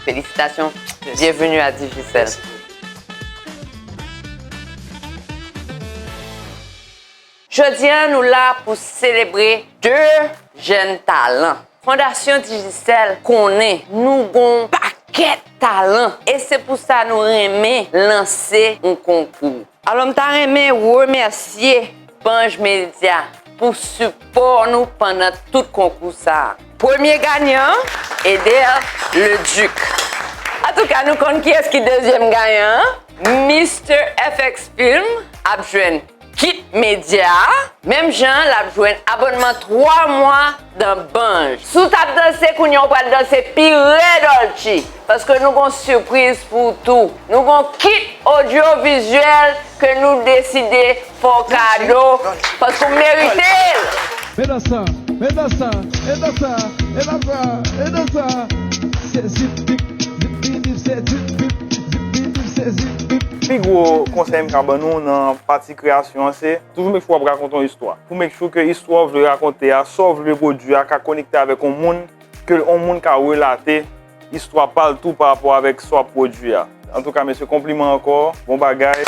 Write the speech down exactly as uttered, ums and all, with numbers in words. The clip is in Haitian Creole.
Felisitasyon. Bienvenue à Digicel. Jodi a, nou la pou selebre de jèn talan. Fondasyon Digicel konnen nou gon pakèt talan e se pou sa nou renmen lanse yon konkou. Alò, m ta renmen remèsye Banj Media pou sipò nou pandan tout konkou sa a. Premye ganyan, Eder Leduc. Antouka, nou konn kiyès ki dezyèm ganyan an. Mister F X Film ap jwenn kit medya a, menm jan l ap jwenn abònman twa mwa nan Banj. Si w t ap danse, kounye a w pral danse pi rèd, Olchi, paske nou gon sipriz pou w tou. Nou gon kit odyovizyèl ke nou deside fè w kado, paske w merite l. Mete sa, mete sa, mete sa, mete sa, mete sa. Se zip bip, zip bip, se zip bip, zip bip, se zip bip. Pi gwo konsèy m ka ban nou nan pati kreyasyon an se toujou make sure w ap rakonte yon istwa. Pou make sure ke istwa w vle rakonte a, sa w vle pwodui a ka konekte avèk yon moun, ke yon moun ka relate istwa pa l tou pa rapò avèk sa w ap pwodui a. Antouka, mesye, konpliman ankò. Bon bagay.